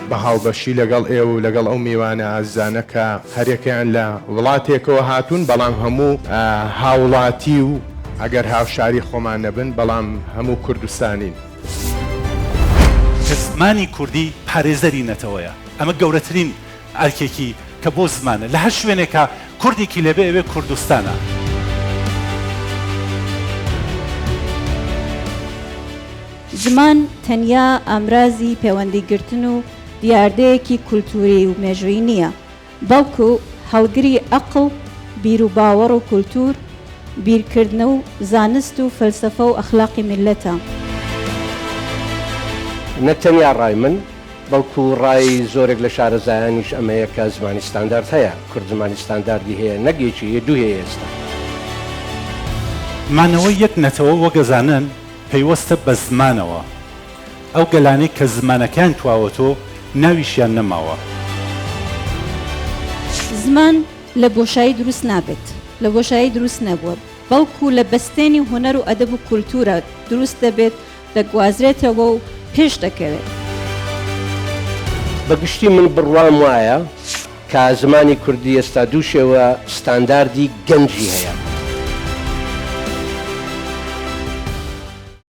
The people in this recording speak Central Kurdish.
بە هاوبەشی لەگەڵ ئێوە و لەگەڵ ئەو میوانە ئازیزانە کە هەریەکەیان لە وڵاتێکەوە هاتوون بەڵام هەموو هاوڵاتی و ئەگەر هاوشاری خۆمان نەبن بەڵام هەموو کوردستانین. کە زمانی کوردی پارێزەری نەتەوەیە، ئەمە گەورەترین ئەرکێکی کە بۆ زمانە، لە هەر شوێنێکا کوردێکی لێبێ ئەوێ کوردستانە. زمان تەنیا ئامرازی پێوەندیگرتن و دیاردەیەکی کولتووری و مێژوویی نییە، بەڵکو هەڵگری ئەقڵ، بیروباوەڕ و کولتوور، بیرکردن و زانست و فەلسەفە و ئەخلاقی میللەتە. نەک تەنیا ڕای من، بەڵکو ڕای زۆرێک لە شارەزایانیش ئەمەیە کە زمانی ستاندارد هەیە، کورد زمانی ستانداردی هەیە، نەک یەکی هەیە، دوو هەیە ئێستا. مانەوەی یەک نەتەوە وەک ئەزانن پەیوەستە بە زمانەوە. ئەو گەلانەی کە زمانەکەیان تواوەتۆ ناویشیان نەماوە. زمان لە بۆشایی دروست نابێت، لە بۆشایی دروست نەبووە، بەڵکو لە بەستێنی هونەر و ئەدەب و کولتوورە دروست دەبێت، دەگوازرێتەوە و پێش دەکەوێت. بە گشتی من بڕوام وایە کە زمانی کوردی ئێستا دوو شێوە ستانداردی گەنجی هەیە.